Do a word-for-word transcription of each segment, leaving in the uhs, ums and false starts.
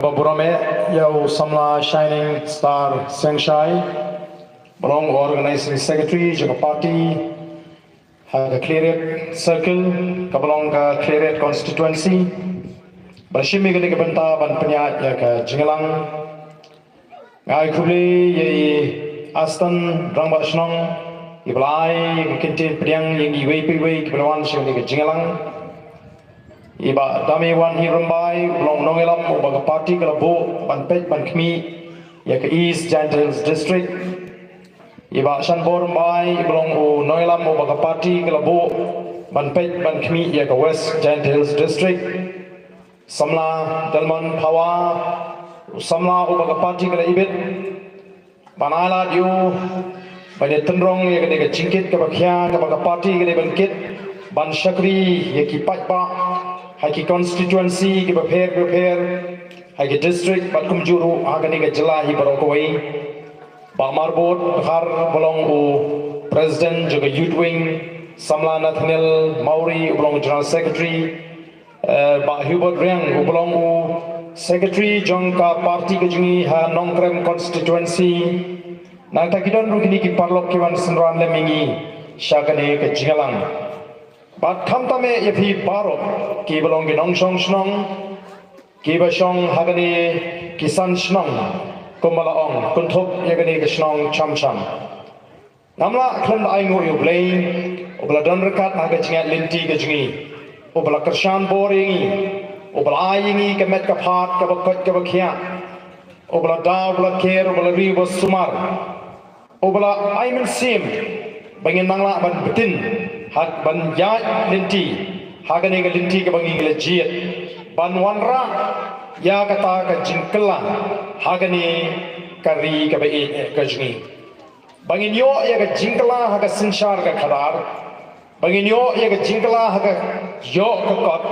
Ba burom eh ïa u samla Shining Star Sengshai, ba long u Organizing Secretary jong ka party ha ka Khliehriat Circle, kaba long ka Khliehriat Constituency, ba la shim ïa kane ka bynta ban pynïaid ïa ka jingïalang. Nga ai khublei ïa i Aston Rangbah Shnong, iba la ai ïa ka kyntien pdiang ïa ngi iwei pa iwei kiba la wan sha kane ka jingïalang. I Bah Dame Wanhi Rymbai, uba long u nongïalam uba ka party ka la buh ban peit ban khmih ïa ka East Jaintia Hills District. I Bah Shanbor Rymbai, uba long u nongïalam uba ka party ka la buh ban peit ban khmih ïa ka West Jaintia Hills District. Samla Dalmon Phawa, u samla uba ka party ka la ibit ban ai lad ïa u ban ïa tynrong ïa kane ka jingkit kaba khia kaba ka party ka dei ban kit, ban shakri ïa ki paidbah ha ki constituency kiba pher kiba pher, ha ki district bad kumjuh ruh ha kane ka jylla hi baroh kawei. Bah Marbud Dkhar, uba long u president jong ka Youth Wing, samla Nathaniel Mawrie, uba long u general secretary, eh, Bah Hubert Riang, uba long u secretary jong ka party ka jong ngi ha Nongkrem constituency. Nangta ki don ruh kine ki paralok ki wan synran lem ïa ngi sha kane ka jingïalang. Bad khamtam eh ïa phi baroh kiba long ki nongshong shnong kiba shong ha kane ki san shnong, kumba la ong, kynthup ïa kane ka shnong Chamcham. Ngam lah khlem da ainguh ïa U Blei uba la don ryngkat ha ka jingïaid lynti ka jong ngi, uba la kyrshan bor ïa ngi, uba la ai ïa ngi ka met ka phad kaba koit kaba khiah, uba la da, uba la ker, uba la ri, uba sumar, uba la ai mynsiem ba ngin nang lah ban btin ha, ban ïaid lynti ha kane ka lynti kaba ngi la jied, ban wanrah ïa kata ka jingkylla ha kane ka ri kaba ïeit eh ka jong ngi. Ba ngin ïoh ïa ka jingkylla ha ka synshar ka khadar, ba ngin ïoh ïa ka jingkylla ha ka ïoh ka kot,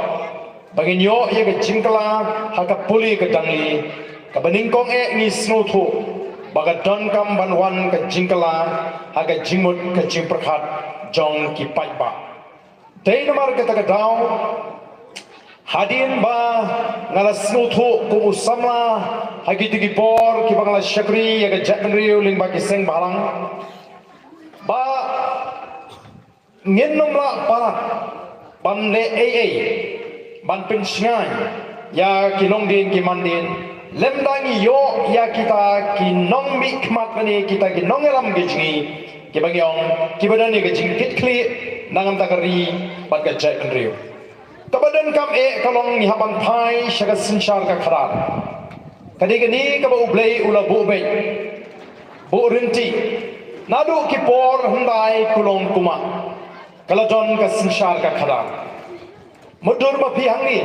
ba ngin ïoh ïa ka jingkylla ha ka pule ka dangli, kaba nyngkong eh ngi sngewthuh ba ka donkam ban wan ka jingkylla ha ka jingmut ka jingpyrkhat jong ki paidbah. Dei namar kata ka daw, hadien ba nga la sngewthuh kum u samla ha kito ki por kiba nga la shakri ïa ka jaitbynriew lyngba ki seng bhalang, ba ngin nym lah palat ban leh ei ei ban pynshngaiñ ïa ki longdien ki mandien, lymda ngi ïoh ïa kita ki nongmihkhmat lane kita ki nongïalam ka jong ngi, kiba ngi ong kiba don ïa ka jingkitkhlieh na ka bynta ka ri bad ka jaitbynriew. Kaba donkam eh ka long ngi hap ban phai sha ka synshar ka khadar. Ka dei kane kaba U Blei u la buh beit, buh rynti. Naduh ki por hyndai kulong kumah ka la don ka synshar ka khadar. Mutdur ma phi hangne,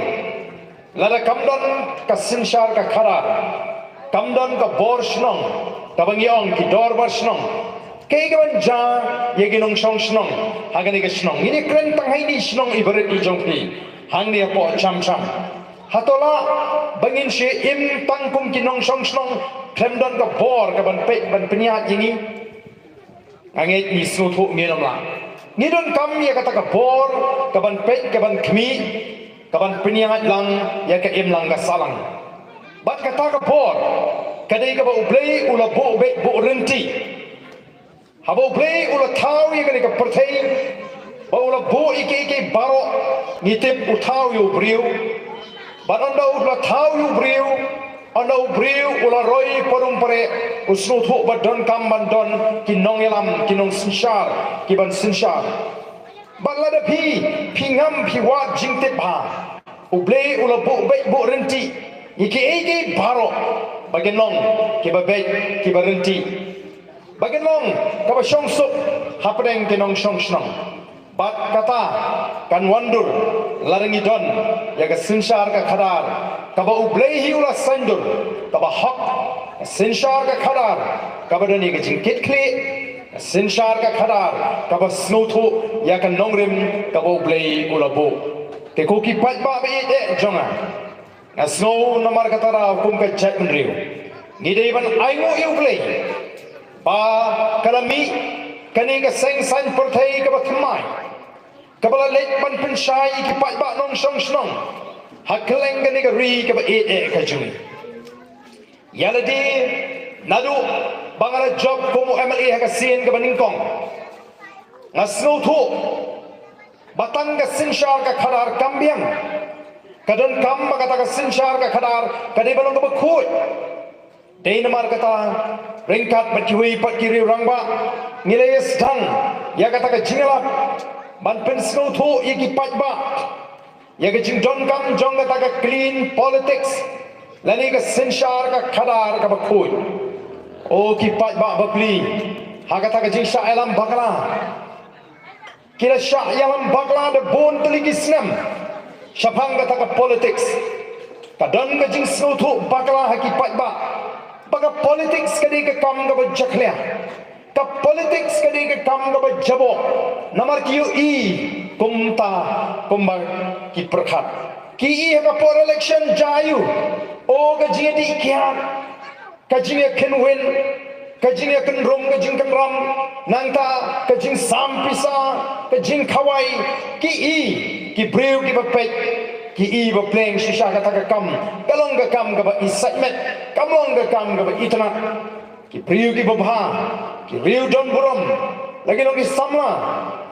lada kam don ka synshar ka khadar, kam don ka bor shnong, kaba ngi ong ki dorbar shnong, kaei kaban jia ïa ki nongshong shnong ha kane ka shnong? Ngin ïa kren tang ha ine i shnong iba rit i jong phi hangne hapoh Chamcham. Hato lah ba ngin shu im tang kum ki nongshong shnong khlem don ka bor kaban peit ban pynïaid ïa ngi? Nga ngeit ngi sngewthuh ngin ym lah. Ngi donkam ïa kata ka bor kaban peit kaban khmih, kaban pynïaid lang ïa ka imlang ka sahlang. Bad kata ka bor ka dei kaba U Blei u la buh beit, buh rynti. Haba U Blei u la thaw ïa kane ka pyrthei, ba u la buh ïa kiei kiei baroh, ngi tip u thaw ïa u briew. Bad ynda u la thaw ïa u briew, ynda u briew u la roi parum pareh, u sngewthuh ba donkam ban don ki nongïalam, ki nongsynshar kiban synshar. Bad lada phi, phi ngam, phi wad jingtip bha, U Blei u la buh beit, buh rynti ïa kiei kiei baroh ba kin long kiba beit, kiba rynti, ba kin long kaba shongsuk hapdeng ki nongshong shnong. Bad kata kan wandur lada ngi don ïa ka synshar ka khadar kaba U Blei hi u la saiñdur, kaba hok, ka synshar ka khadar kaba don ïa ka jingkitkhlieh, ka synshar ka khadar kaba sngewthuh ïa ka nongrim kaba U Blei u la buh. Te ko ki paidbah ba ïeit eh jong nga, nga sngew namar kata ruh kum ka jaitbynriew ngi dei ban ainguh ïa U Blei ba ka la mih kane ka seng saiñ pyrthei kaba thymmai, kaba la leit ban pynshai ïa ki paidbah nongshong shnong ha kylleng kane ka ri kaba ïeit eh ka jong ngi. Ïa lade naduh ba nga la jop kum u M L A ha ka sien kaba nyngkong, nga sngewthuh ba tang ka synshar ka khadar kam biang. Ka donkam ba kata ka synshar ka khadar ka dei ba long kaba khuid. Dei namar kata, ryngkat bad kiwei pat ki riew rangbah, ngi la ïa sdang ïa kata ka jingïalap ban pynsngewthuh ïa ki paidbah ïa ka jingdonkam jong kata ka clean politics lane ka synshar ka khadar kaba khuid. O ki paidbah bapli, ha kata ka jingshah ïalam bakla, ki la shah ïalam bakla da bun tylli ki snem shaphang kata ka politics. Ka don ka jingsngewthuh bakla ha ki paidbah ba ka politics ka dei ka kam kaba jakhlia. Ka politics ka dei ka kam kaba jaboh. Namar ki ïohi kumta kumba ki pyrkhat. Ki ïohi ha ka por election jia aiu? O ka jingïadih kiad, ka jingïakynwin, ka jingïakynrum, ka jingkynram, nangta ka jingsam pisa, ka jingkhawai. Ki ïohi, ki briew kiba peit, ki ïohi ba pleng shisha kata ka kam ka long ka kam kaba isaitmet, kam long ka kam kaba itynnad. Ki briew kiba bha, ki riew don burom, la ki long ki samla,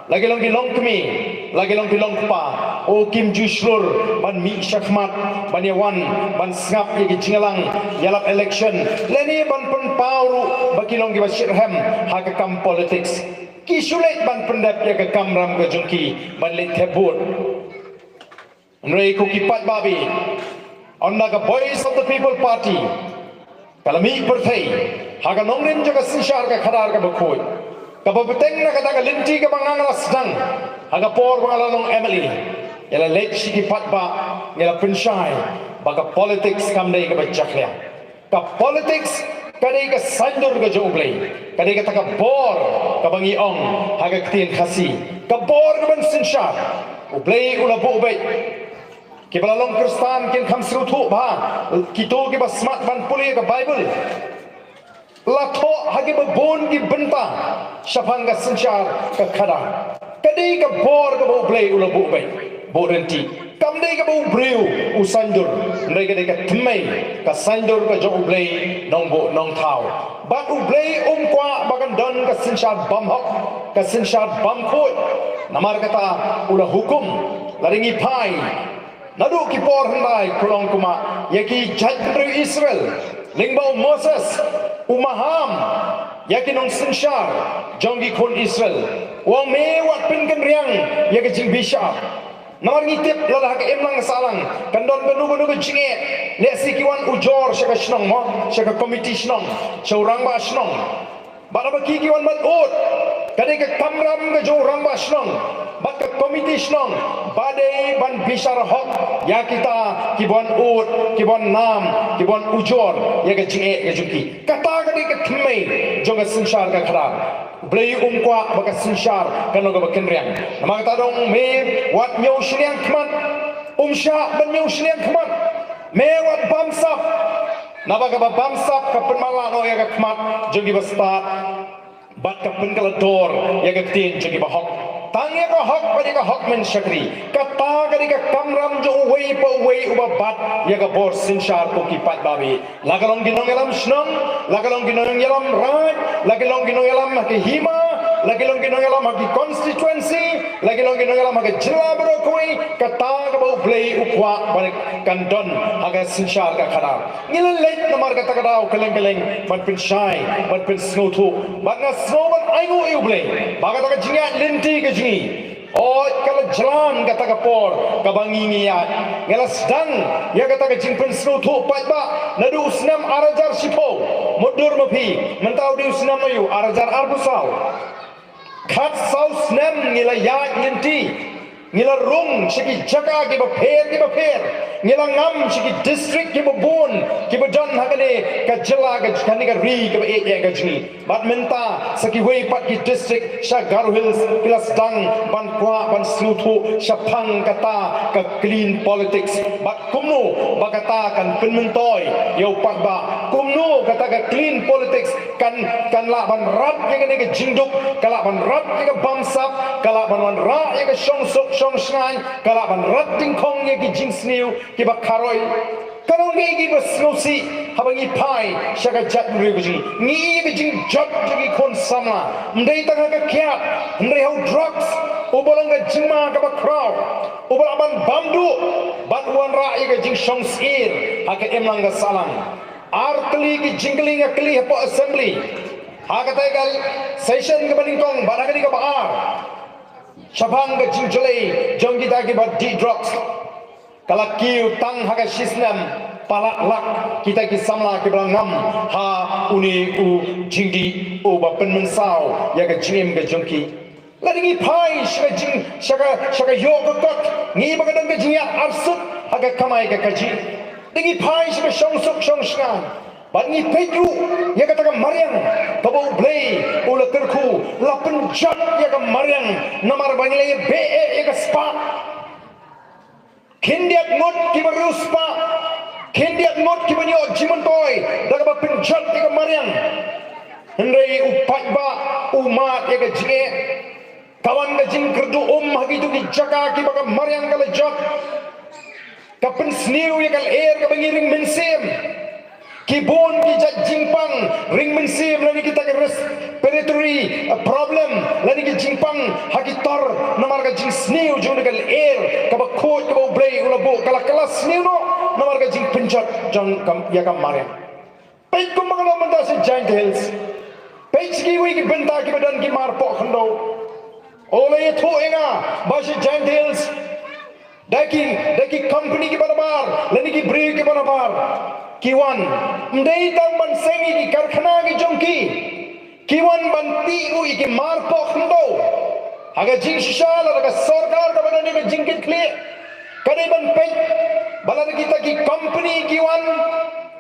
la ki long ki longkmie, la ki long ki longkpa, o kim ju shlur ban mih shakhmat ban ïawan ban sngap ïa ki jingïalang ïalap election lane ban pynpaw ruh ba ki long kiba shitrhem ha ka kam politics. Ki shu leit ban pyndep ïa ka kamram ka jong ki ban leit thep vote. Hynrei ko ki paidbah, ynda ka Voice of the People Party ka la mih pyrthei ha ka nongrim jong ka synshar ka khadar kaba khuid, kaba bteng na kata ka lynti kaba nga la sdang ha ka por ba nga la long M L A, ngi la leit sha ki paidbah, ngi la pynshai ba ka politics kam dei kaba jakhlia. Ka politics ka dei ka saiñdur ka jong U Blei, ka dei kata ka bor kaba ngi ong ha ka ktien Khasi, ka bor kaban synshar. U Blei u la buh beit. Kiba la long Khristan kin kham sngewthuh bha, kito kiba smat ban pule ka Baibl. La thoh ha kiba bun ki bynta shaphang ka synshar ka khadar. Ka dei ka bor kaba U Blei u la buh beit, buh rynti. Kam dei kaba u briew u saiñdur, hynrei ka dei ka thymmei, ka saiñdur ka jong U Blei Nongbuh Nongthaw. Bad U Blei um kwah ba kan don ka synshar bymhok, ka synshar bymkhuid. Namar kata u la hukum, lada ngi phai naduh ki por hyndai, khlong kumba ïa ki jaitbynriew Israel, lyngba u Moses, u maham ïa ki nongsynshar jong ki khun Israel. U ong, me wat pynkynriang ïa ka jingbishar. Namar ngi tip lada ha ka imlang ka sahlang kan don kano kano ka jingeh, lehse ki wan ujor sha ka shnong mo, sha ka komiti shnong, sha u rangbah shnong. Bad haba ki ki wan ban ud, ka dei ka kamram ka jong u rangbah shnong bad ka komiti shnong ba dei ban bishar hok ïa kita kiba wan ud, kiba wan nam, kiba wan ujor ïa ka jingeh ka jong ki. Kata ka dei ka thymmei jong ka synshar ka khadar. U Blei um kwah ba ka synshar kan long kaba kynriang. Namar kata u ong, me wat ñiew shiliang khmat. Um shah ban ñiew shiliang khmat. Me wat bamsap. Naba kaba bamsap ka pynmatlah noh ïa ka khmat jong kiba stad bad ka pynkylla dor ïa ka ktien jong kiba hok. Tang ïa ka hok bad ïa ka hok men shakri. Kata ka dei ka kamram jong uwei pa uwei uba bat ïa ka bor synshar, ko ki paidbah. La ka long ki nongïalam shnong, la ka long ki nongïalam raid, la ka long ki nongïalam ha ka hima, la ka long ki nongïalam ha ki constituency, la ka long ki nongïalam ha ka jylla baroh kawei, kata kaba U Blei u kwah ba kan don ha ka synshar ka khadar. Ngi la leit namar kata ka daw kylleng kylleng ban pynshai, ban pynsngewthuh, bad nga sngew ban ainguh ïa U Blei ba kata ka jingïaid lynti ka jong ngi, hooid, ka la jlan kata ka por kaba ngi ngi ïaid. Nga la sdang ïa kata ka jingpynsngewthuh paidbah naduh u snem ar hajar shiphew. Mutdur ma phi, mynta u dei u snem aiu? Ar hajar arphew saw. Khatsaw snem ngi la ïaid lynti. Ngi la rung sha ki jaka kiba pher kiba pher. Ngi la ngam sha ki district kiba bun kiba don ha kane ka jylla, ka, kane ka ri kaba ïeit ïa ka jong ngi. Bad mynta sa kiwei pat ki district sha Garo Hills ki la sdang ban kwah ban sngewthuh shaphang kata ka clean politics. Bad kumno ba kata kan pynmyntoi ïa u paidbah. Kumno kata ka clean politics kan, kan lah ban rat ïa kane ka jingduk, kan lah ban rat ïa ka bamsap, kan lah ban wanrah ïa ka shongsuk shongshngaiñ, kan lah ban rat dyngkhong ïa ki jingsniew kiba kharoi. Ka long kaei kaba sngewsih haba ngi phai sha ka jaitbynriew ka jong ngi. Ngi i ka jingjot jong ki khun samla, ym dei tang ha ka kiad, hynrei ha u drugs uba long ka jingma kaba khraw, uba lah ban bam duh bad wanrah ïa ka jingshong syier ha ka imlang ka sahlang. Ar tylli ki jingkylli nga kylli hapoh Assembly, ha katei ka session kaba nyngkong bad ha kane kaba ar, shaphang ka jingjlei jong kita kiba dih drugs. Ka la kiew tang ha ka shi snem palat lak kita ki samla kiba la ngam ha une u jingdih uba pynmynsaw ïa ka jingim ka jong ki. Lada ngi phai sha ka jing, sha ka, sha ka ïoh ka kot, ngi ba ka don ka jingïaid arsut ha ka kamai ka kajih. Lada ngi phai sha ka shongsuk shongshngaiñ, bad ngi peit ruh ïa kata ka mariang kaba U Blei u la kyrkhu, la pynjot ïa ka mariang namar ba ngi la ïa beh eh ïa ka spah. Khyndiat ngut kiba riewspah, khyndiat ngut kiba ïoh jingmyntoi da kaba pynjot ïa ka mariang. Hynrei u paidbah u mad ïa ka jingeh. Ka wan ka jingkyrduh um ha kito ki jaka kiba ka mariang ka la jot. Ka pynsniew ïa ka lyer kaba ngi ring mynsiem. Ki bun ki jait jingpang ring mynsiem lane kita ki respiratory, uh, problem lane ki jingpang ha ki tor namar ka jingsniew jong ka lyer kaba khuid kaba U Blei u la buh, ka la, ka la sniew noh namar ka jingpynjot jong ka, ïa ka mariang. Peit kumba ka long mynta sha Jaintia Hills. Peit sha kiwei ki bynta kiba don ki mar poh khyndew. U la ïathuh ïa nga ba sha Jaintia Hills da ki, da ki company kiba nabar lane ki briew kiba nabar ki wan, ym dei tang ban seng ïa ki karkhana ki jong ki, ki wan ban tih ïa ki mar poh khyndew. Ha ka jingshisha lada ka sorkar kaba don ïa ka jingkitkhlieh ka dei ban peit ba lada kita ki company ki wan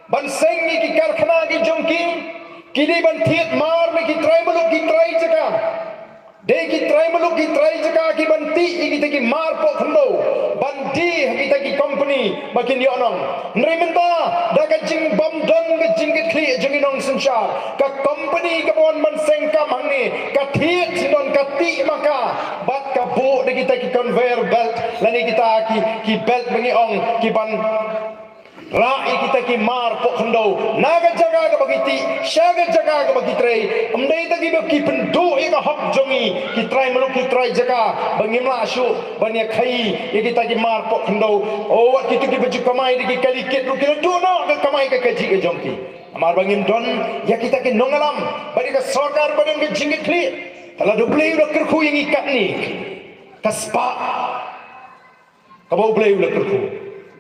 ban seng ïa ki karkhana ki jong ki, ki dei ban thied mar na ki trai muluk ki trai jaka. Dei ki trai muluk ki trai jaka ki ban tih ïa kita ki mar poh khyndew ban die ha kita ki company ba kin ïoh nong. Hynrei mynta da ka jingbym don ka jingkitkhlieh jong ki nongsynshar, ka company kaba wan ban seng kam hangne ka thied sngewdon, ka tih ma ka bad ka buh da kita ki conveyor belt lane kita ki, ki belt ba ngi ong ki ban rah ïa kita ki mar poh khyndew na ka jaka kaba ki tih sha ka jaka kaba ki trei. Ym dei tang kiba ki pynduh ïa ka hok jong ngi ki trai muluk ki trai jaka ba ngim lah shuh ban ïa khaïi ïa kita ki mar poh khyndew. O, wat kito kiba ju kamai da ki kali kit ruh ki la duh noh ka kamai ka kajih ka jong ki. Namar ba ngim don ïa kita ki nongïalam bad ïa ka sorkar ba don ka jingkitkhlieh. Te lada U Blei u la kyrkhu ïa ngi katne, ka spah kaba U Blei u la kyrkhu,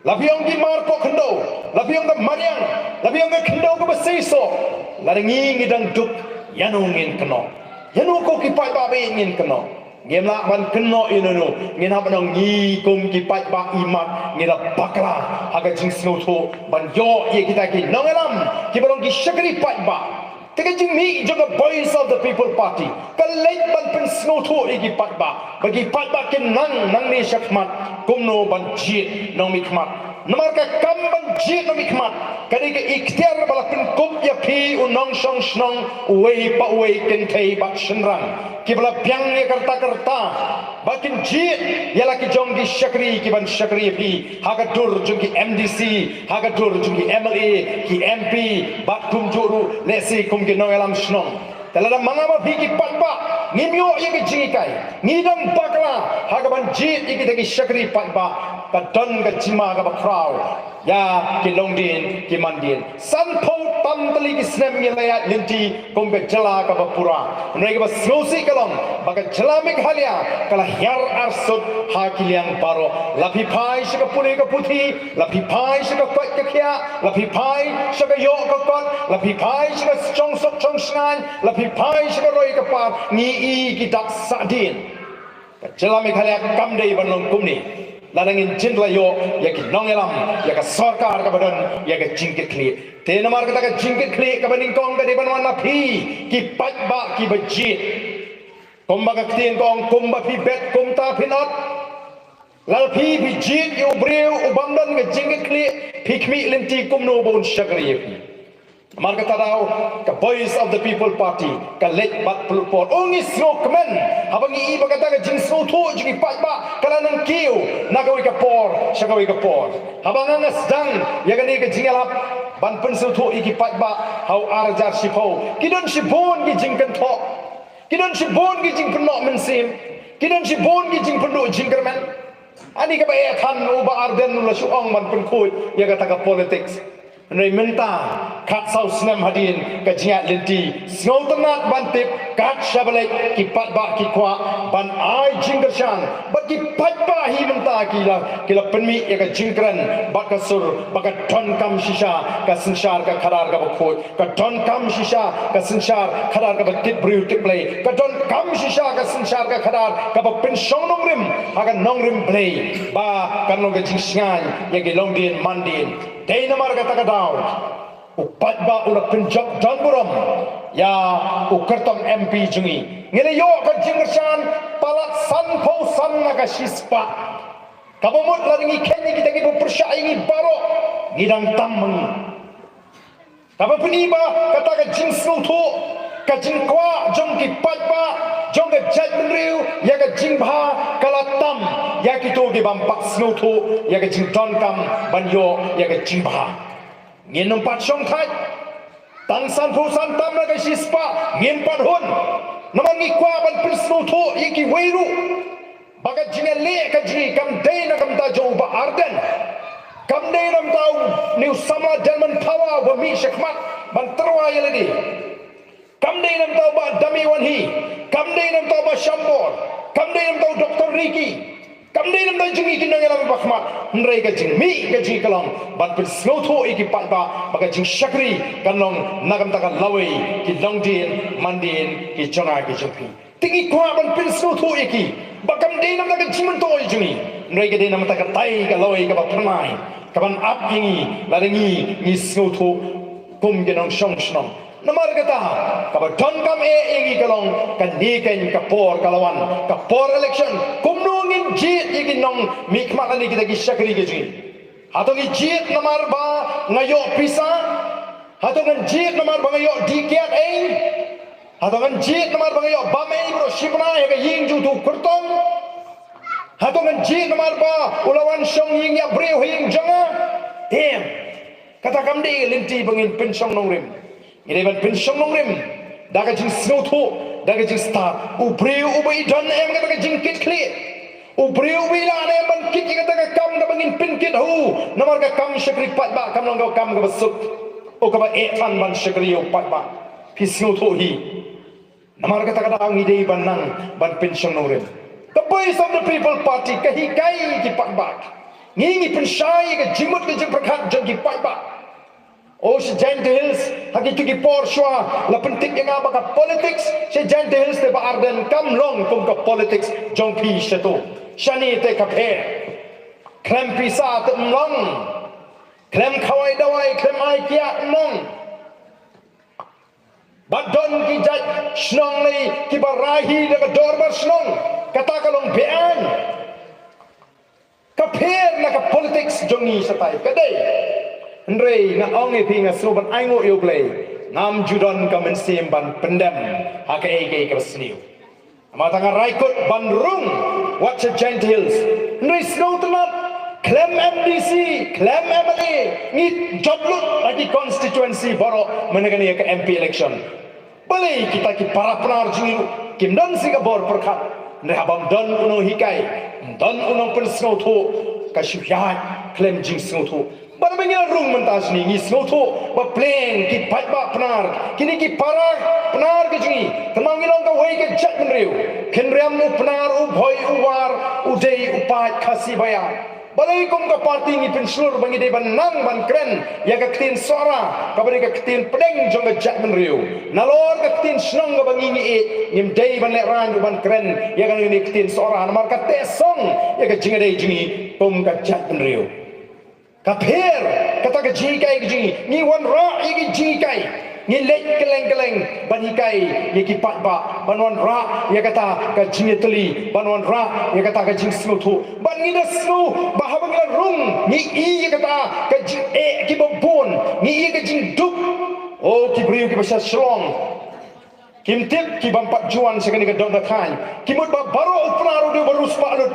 la phi ong ki mar poh khyndew, la phi ong ka mariang, la phi ong ka khyndew kaba seisoh, lada ngi ngi dang duk, ïano ngin kynnoh? Ïano ko ki paidbah ba ngin kynnoh? Ngim lah ban kynnoh ïano ïano. Ngin hap ban ong ngi kum ki paidbah i mat ngi la bakla ha ka jingsngewthuh ban ïoh ïa kita ki nongïalam kiba long ki shakri paidbah. Te ka jingmih jong ka Voice of the People Party ka leit ban pynsngewthuh ïa ki paidbah ba ki paidbah kin nang nangne shakhmat kumno ban jied nongmihkhmat. Namar ka kam ban jied nongmihkhmat ka dei ka ikhtiar ba la pynkup ïa phi u nongshong shnong uwei pa uwei, kynthei bad shynrang kiba la biang ïa ka rta ka rta ba kin jied ïa la ki jong ki shakri ki ban shakri ïa phi ha ka dur jong ki M D C, ha ka dur jong ki M L A, ki M P bad kumjuh ruh lehse kum ki nongïalam shnong. Te lada ma nga ma phi ki paidbah ngim ïoh ïa ka jinghikai, ngi dang bakla ha ka ban jied ïa kita ki shakri paidbah, ka don ka jingma kaba khraw ïa ki longdien ki mandien. Sanphew tam tylli ki snem ngi la ïaid lynti kum ka jylla kaba pura. Hynrei kaba sngewsih ka long ba ka jylla Meghalaya ka la hiar arsut ha ki liang baroh. La phi phai sha ka pule ka puthi, la phi phai sha ka koit ka khiah, la phi phai sha ka ïoh ka kot, la phi phai sha ka shongsuk shongshngaiñ, la phi phai sha ka roi ka par, ngi i ki dak sahdien. Ka jylla Meghalaya kam dei ban long kumne lada ngin jin la ïoh ïa ki nongïalam, ïa ka sorkar kaba don ïa ka jingkitkhlieh. Te namar kata ka jingkitkhlieh kaba nyngkong ka dei ban wan na phi ki paidbah kiba jied. Kumba ka ktien ka ong, kumba phi bet kumta phin ot. Lada phi phi jied ïa u briew u bym don ka jingkitkhlieh, phi khmih lynti kumno ba un shakri ïa phi. Namar kata daw ka Voice of the People Party ka leit bad pynlut por. U ngi sngewkmen haba ngi i ba kata ka jingsngewthuh jong ki paidbah ka la nang kiew na kawei ka por sha kawei ka por. Haba nga nga sdang ïa kane ka jingïalap ban pynsngewthuh ïa ki paidbah ha u ar hajar shiphew, ki don shibun ki jingkynthoh, ki don shibun ki jingpynnoh mynsiem, ki don shibun ki jingpynduh jingkyrmen. Ani kaba eh than u Bah Ardent u la shu ong ban pynkhuid ïa kata ka politics. Hynrei mynta khatsaw snem hadien ka jingïaid lynti, sngewtynnat ban tip kat shaba leit ki paidbah ki kwah ban ai jingkyrshan bad ki paidbah hi mynta ki la ki la pynmih ïa ka jingkren bad ka sur ba ka donkam shisha ka synshar ka khadar kaba khuid, ka donkam shisha ka synshar khadar kaba tip briew tip Blei, ka donkam shisha ka synshar ka khadar kaba pynshong nongrim ha ka nongrim Blei ba kan long ka jingshngaiñ ïa ki longdien mandien. Dei namar kata ka daw u paidbah u la pynjop don burom ïa u kyrtong M P jong ngi. Ngi la ïoh ka jingkyrshan palat sanphew san na ka shispah. Kaba mut lada ngi kheiñ ïa kita kiba pyrshah ïa ngi baroh ngi dang tam ma ngi. Kaba pyni ba kata ka jingsngewthuh, ka jingkwah jong ki paidbah jong ka jaitbynriew ïa ka jingbha ka la tam ïa kito ki bym pat sngewthuh ïa ka jingdonkam ban ïoh ïa ka jingbha. Ngin ym pat shongthait. Tang sanphew san tam na ka shispah ngim pat hun. Namar ngi kwah ban pynsngewthuh ïa kiwei ruh ba ka jingïaleh ka jong ngi kam dei na ka bynta jong u Bah Ardent, kam dei na ka bynta une u samla Denman Thawa uba mih shakhmat ban tyrwa ïa lade, kam dei na ka bynta u Bah Dame Wanhi, kam dei na ka bynta u Bah Shambor, kam dei na ka bynta u Doktor Ricky, kam dei na ka bynta jong ngi ki nongïalam ba khmat. Hynrei ka jingmih ka jong ngi ka long ban pynsngewthuh ïa ki paidbah ba ka jingshakri kan long na ka bynta ka lawei ki longdien mandien ki jong nga ki jong phi. Te ngi kwah ban pynsngewthuh ïa ki ba kam dei namar ka jingmyntoi jong ngi, hynrei ka dei namar ka tai ka lawei kaba phyrnai kaban ap ïa ngi lada ngi ngi sngewthuh kum ki nongshong shnong. Namar kata kaba donkam eh ïa ngi ka long kane keiñ ka por ka la wan, ka por election. Kumno ngin jied ïa ki nongmihkhmat lane kita ki shakri ka jong ngi? Hato ngi jied namar ba nga ïoh pisa? Hato ngan jied namar ba nga ïoh dih kiad ei? Hato ngan jied namar ba nga ïoh bam ei baroh shi bnai ha ka ïing jong uto u kyrtong? Hato ngan jied namar ba u la wan shong ïing ïa briew ha ïing jong nga? Em. Kata kam dei lynti ba ngin pynshong nongrim. Ngi dei ban pynshong nongrim da ka jingsngewthuh, da ka jingstad. U briew uba i don em kata ka jingkitkhlieh. U briew uba i lah ne em ban kit ïa kata ka kam kaba ngin pynkit ha u, namar ka kam shakri paidbah kam long ka kam kaba suk, u kaba eh than ban shakri ïa u paidbah. Phi sngewthuh hi. Namar kata ka daw ngi dei ban nang ban pynshong nongrim. Ka Voice of the People Party ka hikai ïa ki paidbah. Ngi ngi pynshai ïa ka jingmut ka jingpyrkhat jong ki paidbah. O sha Jaintia Hills ha kito ki por shuwa la pyntip ïa nga ba ka politics sha Jaintia Hills te Bah Ardent kam long kum ka politics jong phi shato. Shane te ka pher. Khlem pisa te ym long. Khlem khawai dawai, khlem ai kiad ym long. Ba don ki jait shnong ne kiba rai hi da ka dorbar shnong, kata ka long beaiñ. Ka pher na ka politics jong ngi shatai ka dei. Hynrei nga ong ïa phi, nga sngewbha ban ainguh ïa U Blei, ngam ju don ka mynsiem ban pyndem ha kaei kaei kaba sniew. Namar kata nga rai kut ban rung wat sha Jaintia Hills. Hynrei sngewtynnat, khlem M D C, khlem M L A, ngi jop lut ha ki constituency baroh mynne kane ka M P election. Balei kita ki para Pnar jong ngi ruh kim don shuh ka bor pyrkhat? Hynrei haba ym don u nonghikai, ym don u nongpynsngewthuh, ka shu ïaid khlem jingsngewthuh. Bad ba ngi la rung mynta shane ngi sngewthuh ba pleng ki paidbah Pnar, kine ki para Pnar ka jong ngi, tangba ngi long kawei ka jaitbynriew. Khynriam u Pnar, u Bhoi, u War, u Dei, u Paid, Khasi, Baïar. Balei kum ka party ngi pynshlur ba ngi dei ban nang ban kren ïa ka ktien Sohra kaba dei ka ktien pdeng jong ka jaitbynriew? Nalor ka ktien shnong kaba ngi ngi ïeit, ngim dei ban lehraiñ ruh ban kren ïa kane ka ktien Sohra namar ka teh song ïa ka jingïadei jong ngi kum ka jaitbynriew. Ka pher kata ka jinghikai ka jong ngi, ngi wanrah ïa ka jinghikai. Ngi leit kylleng kylleng ban hikai ïa ki paidbah, ban wanrah ïa kata ka jingïatylli, ban wanrah ïa kata ka jingsngewthuh. Bad ngi da sngew ba haba ngi la rung ngi i ïa kata ka jingeh kiba bun, ngi i ïa ka jingduk. O ki briew kiba sha Shillong, kim tip ki bym pat ju wan sha kane ka dong ka thaiñ. Ki mut ba baroh u Pnar u dei u ba riewspah lut.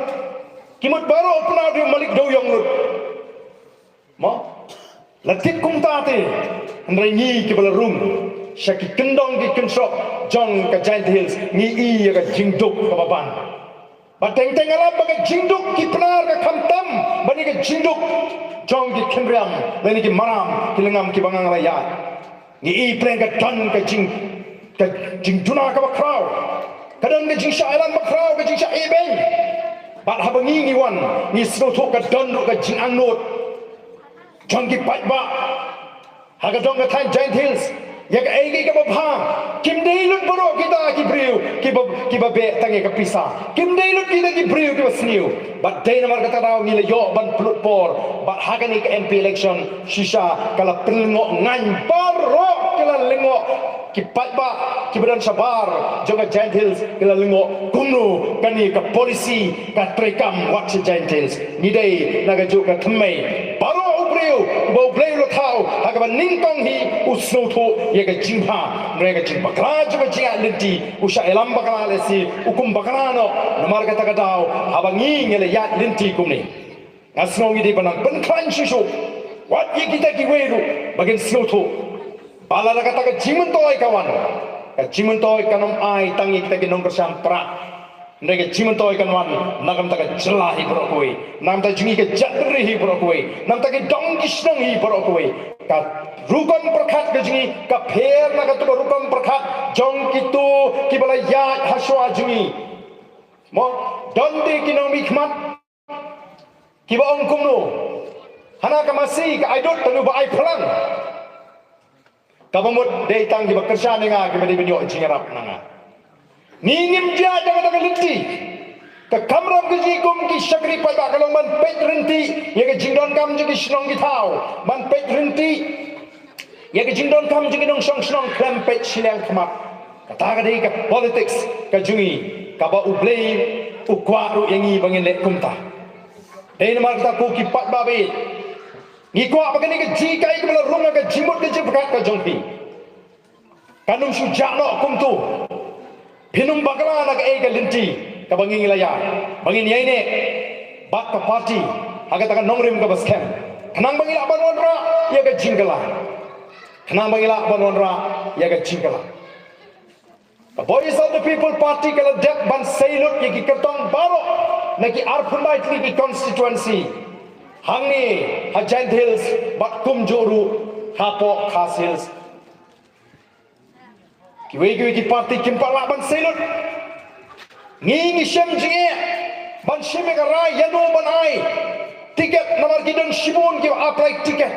Ki mut baroh u Pnar u dei u malik dewïong lut. Mo? La tip kumta te, hynrei ngi kiba la rung sha ki kyndong ki kynshoh jong ka Jaintia Hills, ngi i ïa ka jingduk kaba ban. Ba teng teng nga lap ba ka jingduk ki Pnar ka kham tam ban ïa ka jingduk jong ki khynriam lane ki maram ki lyngngam kiba nga la ïaid. Ngi i pyrshah ka don ka jing, ka jingduna kaba khraw, ka don ka jingshah ïalam ba khraw, ka jingshah ibeiñ. Bad haba ngi ngi wan, ngi sngewthuh ka don ruh ka jingangnud jong ki paidbah ha ka dong ka thaiñ Jaintia Hills ïa kaei kaei kaba bha. Kim dei lut baroh kita ki briew kiba, kiba beh tang ïa ka pisa. Kim dei lut kita ki briew kiba sniew. Bad dei namar kata ka daw ngi la ïoh ban pynlut por. Bad ha kane ka M P election shisha ka la pynlyngngoh ngan baroh ki la lyngngoh. Ki paidbah kiba don shabar jong ka Jaintia Hills ki la lyngngoh kumno kane ka policy ka treikam wat sha Jaintia Hills. Ngi dei na kajuh ka thymmei baroh u briew uba U Blei u la thaw ha kaba nyngkong hi u sngewthuh ïa ka jingbha, hynrei ka jingbakla jong ka jingïaid lynti u shah ïalam bakla leh shi u kum bakla noh. Namar kata ka daw haba ngi ngi la ïaid lynti kumne, nga sngew ngi dei ban nang pynkhlaiñ shuh shuh wat ïa kita kiwei ruh ba kin sngewthuh ba lada kata ka jingmyntoi ka wan, ka jingmyntoi kan ym ai tang ïa kita ki nongkyrshan Prah. Hynrei ka jingmyntoi kan wan na ka bynta ka jylla hi baroh kawei, na ka bynta jong ngi ka jaitbynriew hi baroh kawei, na ka bynta ki dong ki shnong hi baroh kawei. Ka rukom pyrkhat ka jong ngi ka pher na kato ka rukom pyrkhat jong kito kiba la ïaid ha shuwa jong ngi. Mo, don de ki nongmihkhmat kiba ong kumno, hana ka masi ka ai dud tang u ba ai phlang. Kaba mut dei tang kiba kyrshan ïa nga kiba dei ban ïoh jingïarap na nga. Ngi ngim jia da kata ka lynti. Ka kamram ka jong ngi kum ki shakri paidbah ka long ban peit ryntih ïa ka jingdonkam jong ki shnong ki thaw, ban peit ryntih ïa ka jingdonkam jong ki nongshong shnong khlem peit shiliang khmat. Kata ka dei ka politics ka jong ngi kaba U Blei u kwah ruh ïa ngi ba ngin leh kumta. Dei namar kata ko ki paidbah ba ïeit, ngi kwah ba kane ka jinghikai kaba la rung ha ka jingmut ka jingpyrkhat ka jong phi kan ym shu jah noh kumto. Phin ym bakla na kaei ka lynti kaba ngi ngi la ïaid, ba ngin ïaineh bad ka party ha kata ka nongrim kaba skhem, khnang ba ngi lah ban wanrah ïa ka jingkylla, khnang ba ngi lah ban wanrah ïa ka jingkylla. Ka Voice of the People Party ka la dep ban sei lut ïa ki kyrtong baroh na ki arphew lai tylli ki constituency hangne ha Jaintia Hills bad kumjuh ruh hapoh Khasi Hills. Kiwei kiwei ki party kim pat lah ban sei lut. Ngi ngi shem jingeh ban shim ïa ka rai ïano ban ai tiket namar ki don shibun kiba apply tiket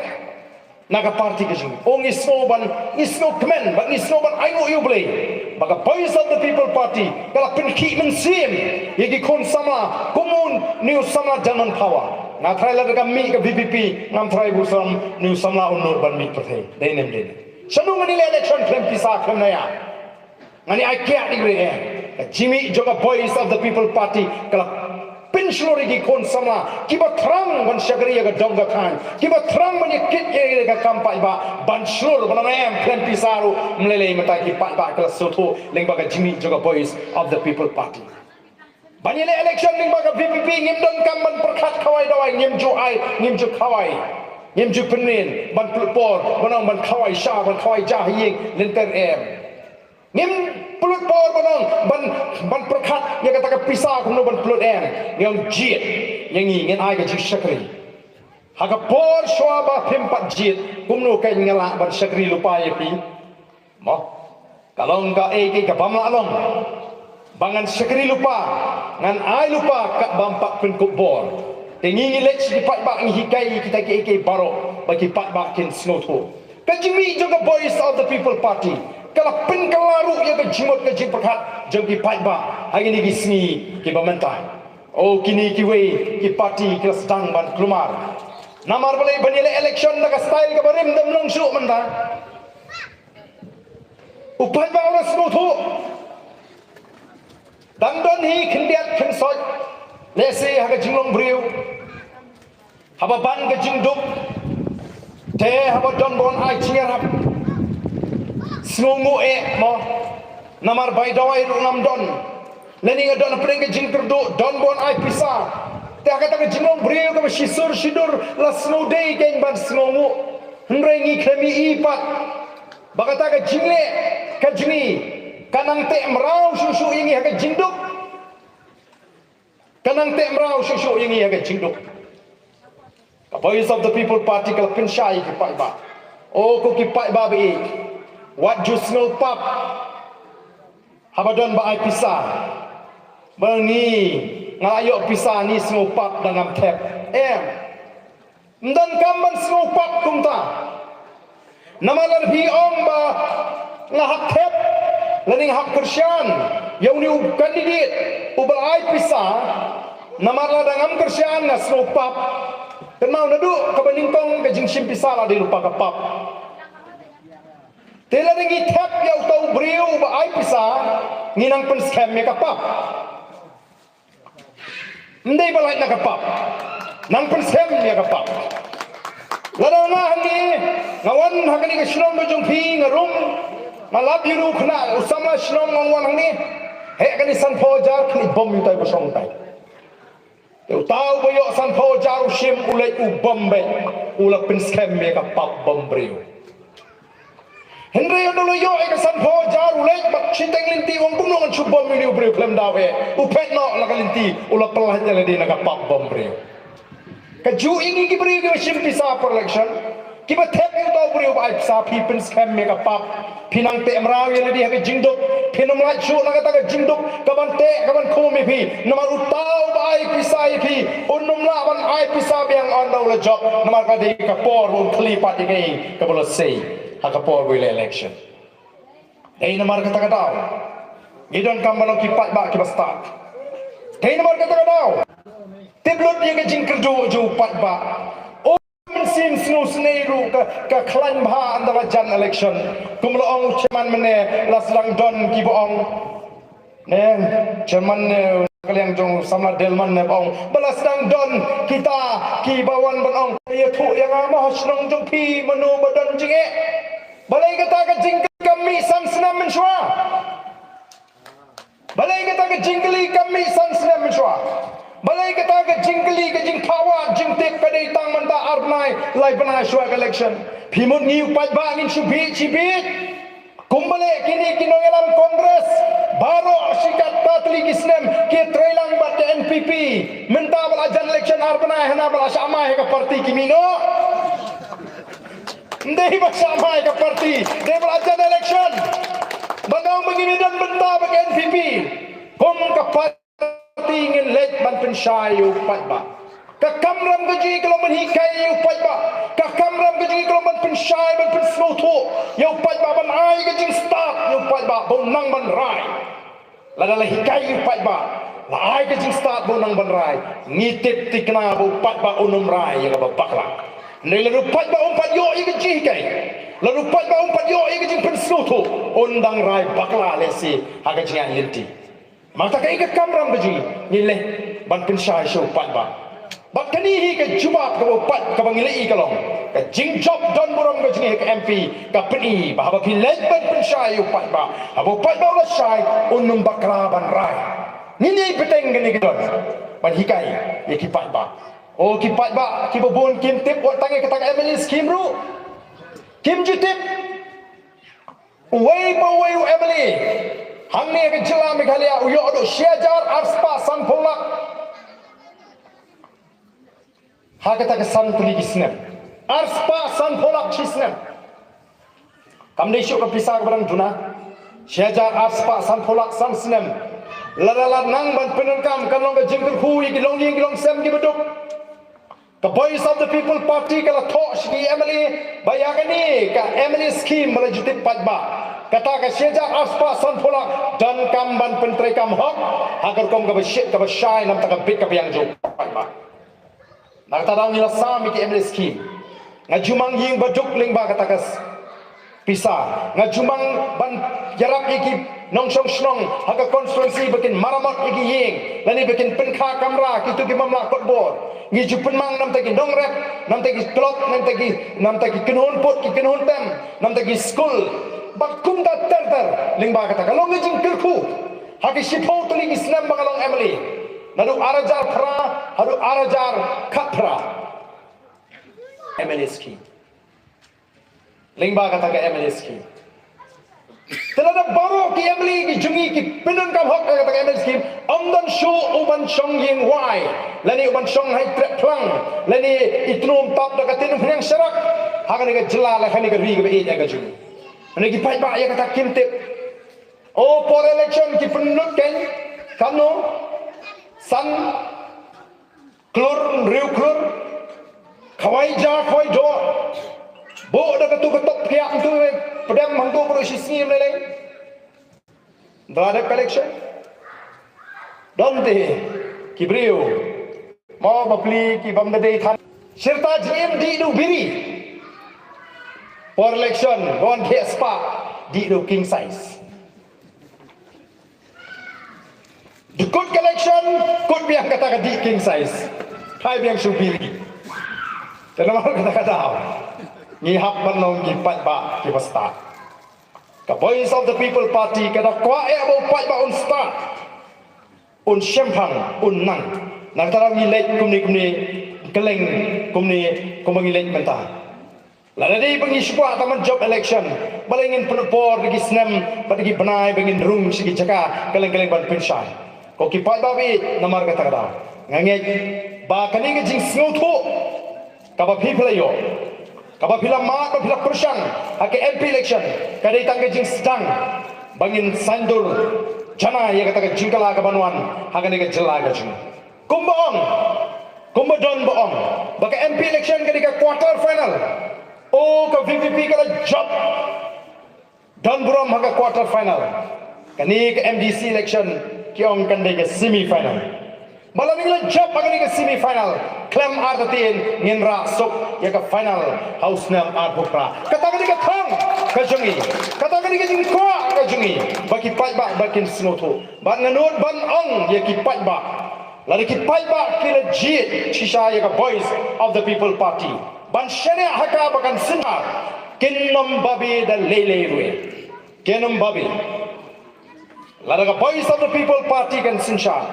na ka party ka jong ngi. O ngi sngew ban, ngi sngew kmen bad ngi sngew ban ainguh ïa U Blei ba ka Voice of the People Party ka la pynkhih mynsiem ïa ki khun samla kum une u samla Janman Phawa. Nga tharai lada ka mih ka V P P ngam tharai ba u samla une u samla un nud ban mih pyrthei. Dei ne em dei ne? Shano ngan ïaleh election khlem pisa khlem naïa? Ngan ïa ai kiad ïa ki briew. Ka jingmih jong ka Voice of the People Party ka la pynshlur ïa ki khun samla kiba thrang ban shakri ïa ka dong ka thaiñ, kiba thrang ban ïa kit ïa ka kam paidbah, ban shlur ban ong em khlem pisa ruh. Ym lei lei mynta ki paidbah ki la sngewthuh lyngba ka jingmih jong ka Voice of the People Party. Ban ïaleh election lyngba ka V P P ngim donkam ban pyrkhat khawai dawai, ngim ju ai, ngim ju khawai, ngim ju pynrin ban pynlut por ban ong ban khawai sha, ban khawai ja ha ïing lynter, em. Ngim pynlut por ban ong ban, ban pyrkhat ïa kata ka pisa kumno ban pynlut, em. Ngi ong jied ïa ngi, ngin ai ka jingshakri. Ha ka por shuwa ba phim pat jied kumno kan nga lah ban shakri lypa ïa phi? Mo, ka long kaei kaei ka bym lah long ba ngan shakri lypa, ngan ai lypa kat bym pat pynkup bor. Te ngi ngi leit sha ki paidbah ngi hikai kita kiei kiei baroh ba ki paidbah kin sngewthuh. Ka jingmih jong ka Voice of the People Party ka la pynkylla ruh ïa ka jingmut ka jingpyrkhat jong ki paidbah ha kine ki sngi kiba mynta. O kine kiwei ki party ki la sdang ban kulmar. Namar balei ban ïaleh election da ka style kaba rim? Dang long shuh mynta. U paidbah u la sngewthuh. Dang don hi khyndiat khynsoit lehse ha ka jinglong briew, haba ban ka jingduk, te haba don ba wan ai jingïarap, sngewnguh eh mo. Namar bai dawai ruh ngam don. Lane nga don hapdeng ka jingkyrduh don ban ai pisa. Te ha kata ka jinglong briew kaba shisur shidur la sngewdei kein ban sngewnguh. Hynrei ngi khlem ïohi pat ba kata ka jingleh ka jong ngi ka nang teh mraw shuh shuh ïa ngi ha ka jingduk. Ka nang teh mraw shuh shuh ïa ngi ha ka jingduk. Ka Voice of the People Party ka la pynshai ïa ki paidbah. O ko ki paidbah ba ïeit, wat ju sngew pap haba don ba ai pisa. Ba ngi, nga la ïoh pisa, ngi sngew pap da ngam thep. Em. Ym donkam ban sngew pap kumta. Namar lada phi ong ba nga hap thep lane nga hap kyrshan ïa une u candidate uba la ai pisa, namar lada ngam kyrshan nga sngew pap. Kynmaw, naduh kaba nyngkong ka jingshim pisa la dei lypa ka pap. Te lada ngi thep ïa uta u briew uba ai pisa, ngi nang pynskhem ïa ka pap. Ym dei ba lait na ka pap. Nang pynskhem ïa ka pap. Lada nga hangne, nga wan ha kane ka shnong ka jong phi, nga rung, nga lap ïa u khynnah u samla shnong, nga wan hangne. Heh kane sanphew hajar, kane bom ïa utai ba shong utai. Te uta uba ïoh sanphew hajar u shim, u leit u bom beit, u la pynskhem ïa ka pap bom briew. Hynrei ynda u la ïoh ïa ka sanphew hajar u leit bad shiteng lynti, u ong kumno ngan shu bom ïa une u briew khlem daw eh. U phet noh na ka lynti, u la pyllait ïa lade na ka pap bom briew. Kajuh ïa ngi ki briew kiba shim pisa por election, kiba thep ïa uta u briew ba ai pisa, phi pynskhem ïa ka pap. Phi nang teh mraw ïa lade ha ka jingduk. Phin ym lait shuh na kata ka jingduk kaban teh kaban khum ïa phi. Namar uta uba ai pisa ïa phi un ym lah ban ai pisa biang ynda u la jop. Namar ka dei ka por ba un khlieh pat ïa kaei kaba u la sei ha ka por ba u ïaleh election. Dei namar kata ka daw ngi donkam ban long ki paidbah kiba stad. Dei namar kata ka daw, tip lut ïa ka jingkyrduh jong u paidbah. Mynsiem sngewsynei ruh ka, ka khlaiñ bha ynda la jan election. Kum la ong u chairman mynne, la sdang don kiba ong, ne, chairman ne, ka liang jong u samla Delman ne ba ong, ba la sdang don kita kiba wan ban ong, ïathuh ïa nga ma ha shnong jong phi mano ba don jingeh. Balei kata ka jingkylli kam mih san snem mynshuwa? Balei kata ka jingkylli kam mih san snem mynshuwa? Balei kata ka jingkylli, ka jingthaw wad jingtip ka dei tang mynta ar bnai lai bnai shuwa ka election? Phi mut ngi u paidbah ngin shu bieit shi bieit? Kumba leh kine ki nongïalam Congress baroh shi katta tylli ki snem ki trei lang bad ka N P P. Mynta ba la jan election ar bnai hana ba la shah mai ha ka party ki mih noh. Ym dei ba shah mai ka party, dei ba la jan election. Ba ong ba ngin ïadon bynta bad ka N P P. Kum ka party ngin leit ban pynshai ïa u paidbah. Ka kamram ka jong ngi ka long ban hikai ïa u paidbah. Ka kamram ka jong ngi ka long ban pynshai, ban pynsngewthuh ïa u paidbah, ban ai ka jingstad ïa u paidbah ba un nang ban rai. Lada la hikai ïa u paidbah, la ai ka jingstad ba un nang ban rai, ngi tip thikna ba u paidbah un ym rai ïa kaba bakla. Hynrei lada u paidbah um pat ïoh ïa ka jinghikai, lada u paidbah um pat ïoh ïa ka jingpynsngewthuh, un dang rai bakla lehse ha ka jingïaid lynti. Namar kata kaei ka kamram ka jong ngi, ngi leh ban pynshai sha u paidbah. Bad kane hi ka jubab kaba u paid, kaba ngi la ïohi ka long, ka jingjop don burom ka jong ngi ha ka M P ka pyni ba haba phi leit ban pynshai ïa u paidbah, haba u paidbah u la shai, un ym bakla ban rai. Ngin ïai bteng kane ka don ban hikai ïa ki paidbah. O ki paidbah kiba bun kim tip wat tang ïa kata ka M L A scheme ruh kim ju tip. Uwei pa uwei u M L A hangne ha ka jylla Meghalaya u ïoh haduh shi hajar ar spah sanphew lak ha kata ka san tylli ki snem. Ar spah sanphew lak shi snem. Kam dei shuh ka pisa kaba dang duna. Shi hajar ar spah sanphew lak san snem. Lada la nang ban pyndonkam kan long ka jingkyrkhu ïa ki longïing ki longsem kiba duk. Ka Voice of the People Party ka la thoh sha ki M L A ba ïa kane ka M L A scheme ba la ju tip paidbah, kata ka shi hajar ar spah sanphew lak, donkam ban pyntreikam hok ha ka rukom kaba shit kaba shai, namar ka bit ka biang jong paidbah. Na kata daw ngi la sam ïa ki M L A scheme. Nga ju mang ïing ba duk lyngba kata ka s-, pisa. Nga ju mang ban ïarap ïa ki nongshong shnong ha ka constituency ba kin maramot ïa ki ïing lane ba kin pynkha kamra kito ki bym lah kot bor. Ngi ju pynmang namar ki nongrep, namar ki club, namar ki, namar ki kynhun put, ki kynhun tem, namar ki skul. Bad kumta ter ter lyngba kata ka long ka jingkyrkhu ha ki shiphew tylli ki snem ba nga long M L A. Naduh ar hajar phra haduh ar hajar khatphra. M L A scheme. Lyngba kata ka M L A scheme. Te lada baroh ki M L A ki jong ngi ki pyndonkam hok ha kata ka M L A scheme, ym don shuh u ban shong ïing wai, lane u ban shong ha i trep phlang, lane i tnum tap da ka tnum hynñiang sharak ha kane ka jylla, la kane ka ri kaba ïeit ka jong ngi. Lane ki paidbah ïa kata kim tip. O, por election ki pynlut kein, kamno? San klur, hynriew klur, khawai ja, khawai doh. Buh da katu ka tok phiah hangtu, pdem hangtu, buh shi sngi ym lei lei. Dra dep ka election. Don te ki briew, mo, bapli ki bym da dei than. Shirta jingim dih da u biri. Por election, wan khie spah, dih da u king size. Dkut ka election, kut biang kata ka dih king size. Phai biang shu biri. Te namar kata ka daw ngi hap ban long ki paidbah kiba stad. Ka Voice of the People Party ka da kwah ïa ba u paidbah un stad, un shemphang, un nang. Na kata daw ngi leit kumne kumne, kylleng kumne kumba ngi leit mynta. Lada dei ba ngi shu kwah tang ban jop election, balei ngin pynpor da ki snem bad da ki bnai ba ngin rung sha ki jaka kylleng kylleng ban pynshai? Ko ki paidbah, namar kata ka daw nga ngeit ba kane ka jingsngewthuh kaba phi, phi la ïoh, kaba phi la mad, ba phi la pyrshang ha ka M P election, ka dei tang ka jingsdang ba ngin saiñdur janai ïa kata ka jingkylla ka ban wan ha kane ka jylla ka jong ngi. Kumba ong, kumba don ba ong ba ka M P election ka dei ka quarter final. O, ka V P P ka la jop don burom ha ka quarter final. Kane ka M D C election ki ong kan dei ka semi final. Ba lada ngi la jop ha kane ka semi final, khlem artatien ngin rah suk ïa ka final ha u snem arphew phra. Kata ka dei ka thong ka jong ngi, kata ka dei ka jingkwah ka jong ngi, ba ki paidbah ba kin sngewthuh. Bad nga nud ban ong ïa ki paidbah, lada ki paidbah ki la jied shisha ïa ka Voice of the People Party ban shaniah ha ka ba kan synshar, kin ym babe da lei lei ruh. Kin ym babe. Lada ka Voice of the People Party kan synshar,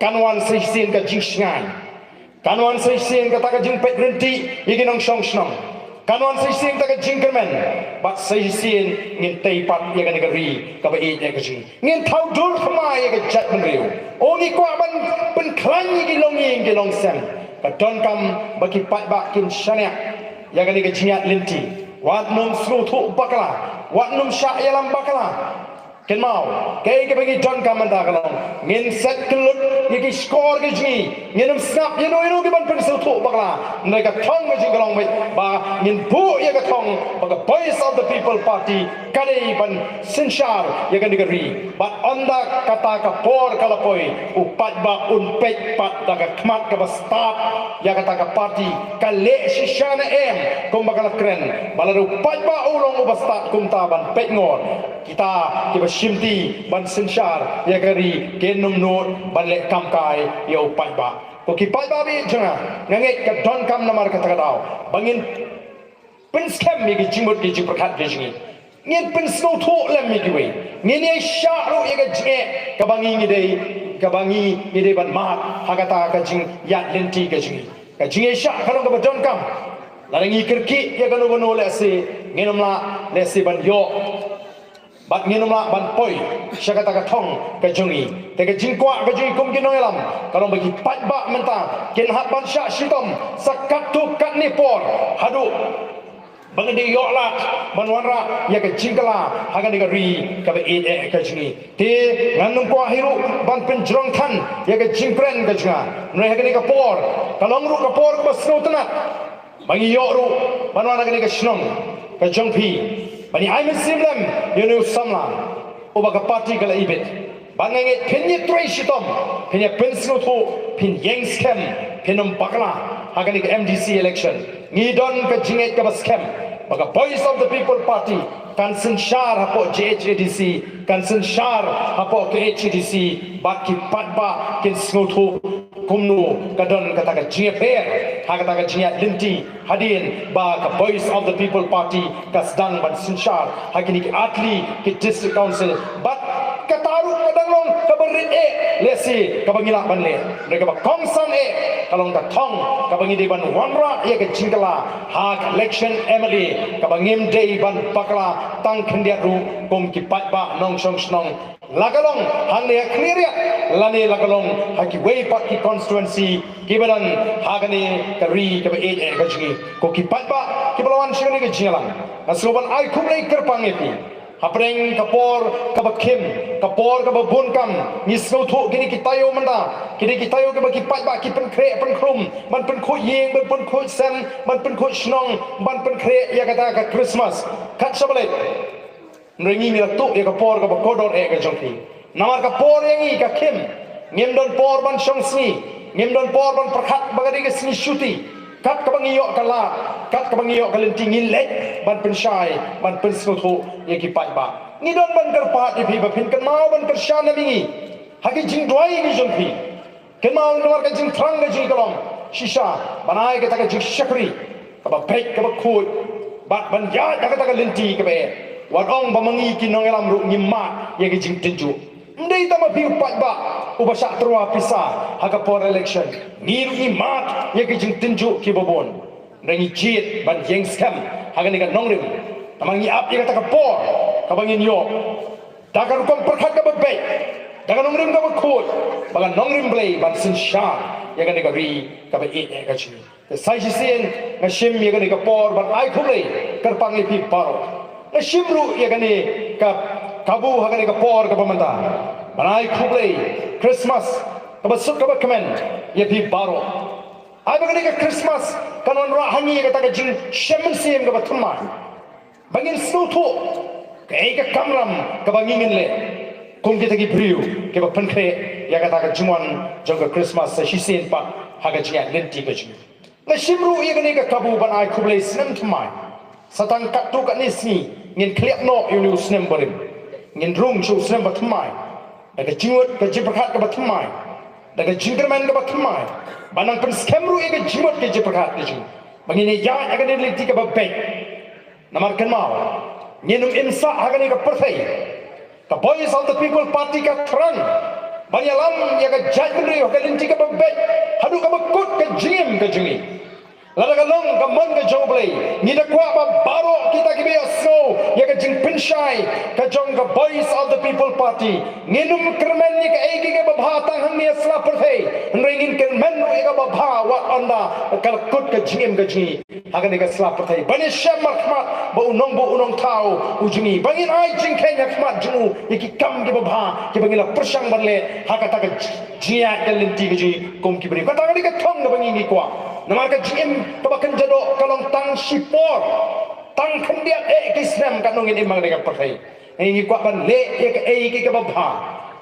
kan wan sa shisien ka jingshngaiñ, kan wan sa shisien kata ka jingpeit ryntih ïa ki nongshong shnong, kan wan sa shisien kata ka jingkyrmen, bad sa shisien ngin tei pat ïa kane ka ri kaba ïeit ka jong ngi. Ngin thaw dur thymmai ïa ka jaitbynriew. O, ngi kwah ban pynkhlaiñ ïa ki longïing ki longsem. Ka donkam ba ki paidbah kin shaniah ïa kane ka jingïaid lynti. Wat nym sngewthuh bakla, wat nym shah ïalam bakla. Kynmaw, kaei kaba ngi donkam mynta ka long, ngin set kyllut ïa ki shkor ki jong ngi. Ngin ym sngap ïano ïano ki ban pynsngewthuh bakla. Hynrei ka thong ka jong ngi ka long beit ba ngin buh ïa ka thong ba ka Voice of the People Party ka dei ban synshar ïa kane ka ri. Bad ynda kata ka por ka la poi, u paidbah un peit pat da ka khmat kaba stad ïa kata ka party ka leh shisha ne em kumba ka la kren. Ba lada u paidbah u long uba stad kumta ban peit ngor, kita kiba shimti ban synshar ïa ka ri kin ym nud ban leh kam kai ïa u paidbah. Ko ki paidbah ba ïeit jong nga, nga ngeit ka donkam namar kata ka daw ba ngin pynskhem ïa ki jingmut ki jingpyrkhat ki jong ngi. Ngin pynsngewthuh lem ïa kiwei. Ngin ïa shah ruh ïa ka jingeh kaba ngi ngi dei, kaba ngi ngi dei ban mad ha kata ka jingïaid lynti ka jong ngi. Ka jingïa shah ka long kaba donkam. Lada ngi kyrkieh ïa kano kano lehse ngin ym lah lehse ban ïoh bad ngin ym lah ban poi sha kata ka thong ka jong ngi. Te ka jingkwah ka jong ngi kum ki nongïalam ka long ba ki paidbah mynta kin hap ban shah shitom sa katto katne por haduh ba ngin da ïoh lad ban wanrah ïa ka jingkylla ha kane ka ri kaba ïeit eh ka jong ngi. Te ngan ym kwah hi ruh ban pynjrong than ïa ka jingkren ka jong nga. Hynrei ha kane ka por ka long ruh ka por kaba sngewtynnat ba ngi ïoh ruh ban wan ha kane ka shnong ka jong phi ban ïa ai mynsiem lem ïa une u samla uba ka party ka la ibit. Bad nga ngeit phin ïa trei shitom, phin ïa pynsngewthuh, phin ïeng skhem, phin ym bakla ha kane ka M D C election. Ngi don ka jingngeit kaba skhem ba ka Voice of the People Party kan synshar hapoh J H A D C, kan synshar hapoh K H A D C, bad ki paidbah kin sngewthuh kumno ka don kata ka jingïapher ha kata ka jingïaid lynti hadien ba ka Voice of the People Party ka sdang ban synshar ha kine ki artylli ki District Council. Bad kata ruh ka dang long kaba rit eh lehse kaba ngi lah ban leh. Hynrei kaba kongsan eh ka long ka thong kaba ngi dei ban wanrah ïa ka jingkylla ha ka election M L A kaba ngim dei ban bakla tang khyndiat ruh kum ki paidbah nongshong shnong. La ka long hangne ha Khliehriat lane la ka long ha kiwei pat ki constituency kiba don ha kane ka ri kaba ïeit eh ka jong ngi. Ko ki paidbah kiba la wan sha kane ka jingïalang, nga sngew ban ai khublei kyrpang ïa phi. Hapdeng ka por kaba khim, ka por kaba bun kam, ngi sngewthuh kine ki taïew mynta, kine ki taïew kiba ki paidbah ki pynkhreh pynkhrum ban pynkhuid ïing, ban pynkhuid sem, ban pynkhuid shnong, ban pynkhreh ïa kata ka Christmas. Kat shaba leit. Hynrei ngi ngi la tuh ïa ka por kaba kordor eh ka jong phi. Namar ka por ïa ngi ka khim. Ngim don por ban shong sngi. Ngim don por ban pyrkhat ba ka dei ka sngi shuti. Kat kaba ngi ïoh ka lad, kat kaba ngi ïoh ka lynti ngi leit ban pynshai, ban pynsngewthuh ïa ki paidbah. Ngi don ban kyrpad ïa phi ba phin kynmaw ban kyrshan ïa ngi ha ki jingduwai ki jong phi. Kynmaw namar ka jingthrang ka jong ngi ka long shisha ban ai kata ka jingshakri kaba beit kaba khuid bad ban ïaid ha kata ka lynti kaba eh. Wat ong ba ma ngi ki nongïalam ruh ngi mad ïa ka jingtynjuh. Ym dei tang ma phi u paidbah uba shah tyrwa pisa ha ka por election. Ngi ruh ngi mad ïa ka jingtynjuh kiba bun. Hynrei ngi jied ban ïeng skhem ha kane ka nongrim. Namar ngi ap ïa kata ka por kaba ngin ïoh da ka rukom pyrkhat kaba beit, da ka nongrim kaba khuid, ba ka nongrim Blei ban synshar ïa kane ka ri kaba ïeit eh ka jong ngi. Te sa shisien nga shim ïa kane ka por ban ai khublei kyrpang ïa phi baroh. Nga shim ruh ïa kane ka kabu ha kane ka por kaba mynta ban ai khublei Christmas kaba suk kaba kmen ïa phi baroh. Ai ba kane ka Christmas kan wanrah ha ngi ïa kata ka jingshem mynsiem kaba thymmai. Ba ngin sngewthuh kaei ka kamram kaba ngi ngin leh kum kita ki briew kiba pynkhreh ïa kata ka jingwan jong ka Christmas sa shisien pat ha ka jingïaid lynti ka jong ngi. Nga shim ruh ïa kane ka kabu ban ai khublei snem thymmai. Sa tang katto katne sngi ngin khlieh noh ïa une u snem barim. Ngin rung sha u snem ba thymmai da ka jingmut ka jingpyrkhat kaba thymmai, da ka jingkyrmen kaba thymmai, ba nang pynskhem ruh ïa ka jingmut ka jingpyrkhat ka jong ngi ba ngin ïaid ha kane ka lynti kaba beit. Namar kynmaw, ngin ym im sah ha kane ka pyrthei. Ka Voice of the People Party ka thrang ban ïalam ïa ka jaitbynriew ha ka lynti kaba beit haduh kaba kut ka jingim ka jong ngi. Lada ka long ka mon ka jong U Blei, ngi da kwah ba baroh kita kiba ïohsngew ïa ka jingpynshai ka jong ka Voice of the People Party, ngin ym kyrmen ïa kaei kaei kaba bha tang hangne ha sla pyrthei, hynrei ngin kyrmen ruh ïa kaba bha wat ynda ka la kut ka jingim ka jong ngi ha kane ka sla pyrthei. Ban ïashem markhmat bad u nongbuh u nongthaw u jong ngi, ba ngin ai jingkheiñ ha khmat jong u ïa ki kam kiba bha kiba ngi la pyrshang ban leh ha kata ka jingïaid ka lynti ka jong ngi kum ki briew. Kata ka dei ka thong kaba ngi ngi kwah. Namar ka jingim kaba kynja doh ka long tang shipor, tang khyndiat eh ki snem katno ngin im ha kane ka pyrthei. Ngi ngi kwah ban leh ïa kaei kaei kaba bha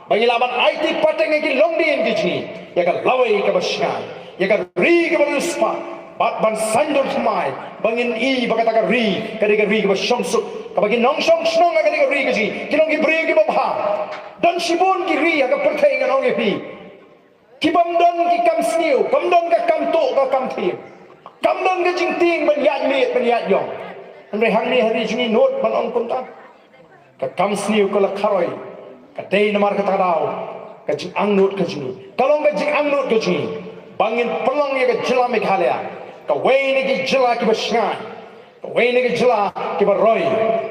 ba ngi lah ban aiti pateng ïa ki longdien ki jong ngi, ïa ka lawei kaba shngaiñ, ïa ka ri kaba riewspah, bad ban saiñdur thymmai ba ngin i ba kata ka ri ka dei ka ri kaba shongsuk, kaba ki nongshong shnong ha kane ka ri ka jong ngi ki long ki briew kiba bha. Don shibun ki ri ha ka pyrthei ngan ong ïa phi, ki bym don ki kam sniew, kam don ka kam tuh ka kam thiem, kam don ka jingtieng ban ïaid miet ban ïaid ïong. Hynrei hangne ha ri jong ngi nud ban ong kumta. Ka kam sniew ka la kharoi, ka dei namar kata ka daw ka jingangnud ka jong ngi. Ka long ka jingangnud ka jong ngi ba ngin pynlong ïa ka jylla Meghalaya kawei na ki jylla kiba shngaiñ, kawei na ki jylla kiba roi,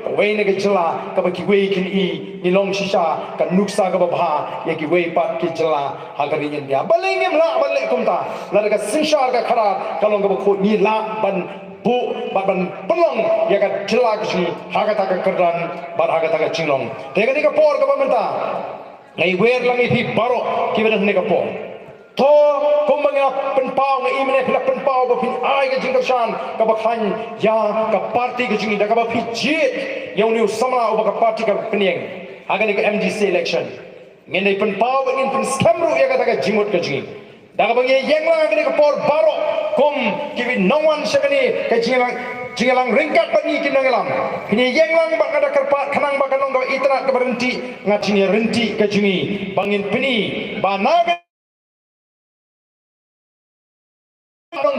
kawei na ki jylla kaba kiwei kin i ngi long shisha ka nuksa kaba bha ïa kiwei pat ki jylla ha ka ri India. Balei ngim lah ban leh kumta? Lada ka synshar ka khadar ka long kaba khuid, ngi lah ban buh bad ban pynlong ïa ka jylla ka jong ngi ha kata ka kyrdan bad ha kata ka jinglong. Te kane ka por kaba mynta nga ai wer lang ïa phi baroh kiba don ha kane ka por. To, kumba nga pynpaw, nga i mynne phi la pynpaw ba phin ai ka jingkyrshan kaba khlaiñ ïa ka party ka jong ngi da kaba phi jied ïa une u samla uba ka party ka pynïeng ha kane ka M D C election. Ngin ïa pynpaw bad ngin pynskhem ruh ïa kata ka jingmut ka jong ngi da kaba ngi ïeng lang ha kane ka por baroh kum kiba nongwan sha kane ka jingïalang, jingïalang ryngkat bad ngi ki nongïalam. Phin ïeng lang bad nga da kyrpad khnang ba kan long kaba itynnad kaba ryntih, nga jingïaryntih ka jong ngi ba ngin pyni ba na ka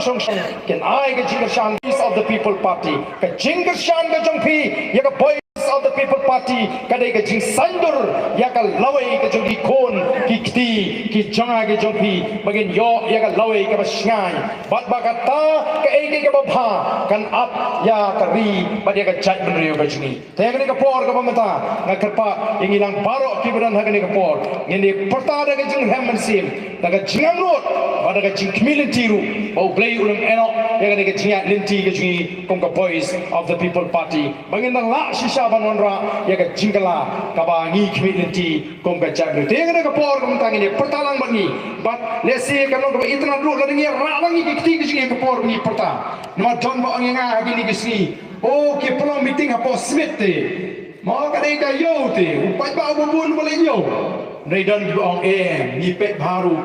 shong shong kin ai ka jingkyrshan Voice of the People Party. Ka jingkyrshan ka jong phi ïa ka Voice of the People Party ka dei ka jingsaindur ïa ka lawei ka jong ki khun ki kti ki jong nga ki jong phi ba ngin ïoh ïa ka lawei kaba shngaiñ bad ba kata kaei kaei kaba bha kan ap ïa ka ri bad ïa ka jaitbynriew ka jong ngi. Te ha kane ka por kaba mynta nga kyrpad ïa ngi lang baroh kiba don ha kane ka por ngin ïa pyrta da ka jingrhem mynsiem, da ka jingangnud bad da ka jingkhmih lynti ruh ba U Blei un ym ïehnoh ïa kane ka jingïaid lynti ka jong ngi kum ka Voice of the People Party ba ngin nang lah shisha ban wanrah ïa ka jingkylla kaba ngi khmih lynti kum ka jaitbynriew. Te ha kane ka por kaba mynta ngin ïa pyrta lang bad ngi bad lehse kan long kaba itynnad ruh lada ngi ïa rah lang ïa ki kti ka jong ngi ha ka por ba ngi pyrta. Namar don ba ong ïa nga ha kine ki sngi, o, ki pynlong meeting hapoh Smit te. Mo ka dei ka ïew te, u paidbah uba bun uba leit ïew. Hynrei don kiba ong em, ngi peit bha ruh.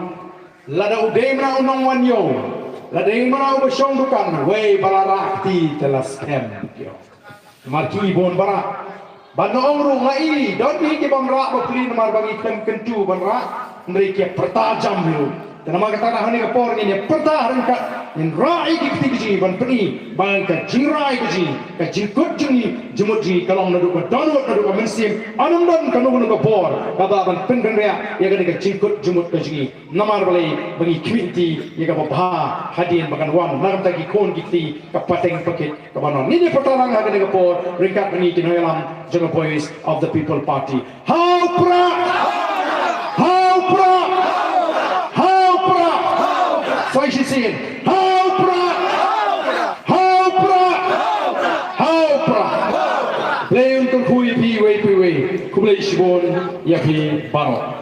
Lada u dei mynta u nongwan ïew, lada dei mynta uba shong dukan, wei ba la rah kti te la skhem. Namar ki bun ba rah. Ban ong ruh nga i, don hi ki bym rah bapli namar ba ngi khlem kyntu ban rah. Hynrei ki ïa pyrta jam hi ruh. Te namar kata ha kane ka por ngin ïa pyrta ryngkat, ngin rah ïa ki kti ka jong ngi ban pyni ba ka jingrai ka jong ngi, ka jingkut jong ngi, jingmut jong ngi ka long naduh ka dohnud naduh ka mynsiem. Ym don kano kano ka por kaba ban pynkynriah ïa kane ka jingkut jingmut ka jong ngi. Namar balei? Ba ngi khmih lynti ïa kaba bha hadien ba kan wan na ka bynta ki khun ki kti, ka pateng pakit kaba wan. Ngin ïa pyrta lang ha kane ka por ryngkat bad ngi ki nongïalam jong ka Voice of the People Party. Ha u Prah! Ha u Prah! Ha u Prah! Sa shisien. Ha u Prah! Ha u Prah! Ha u Prah! Blei un kyrkhu ïa phi iwei pa iwei. Khublei shibun ïa phi baroh.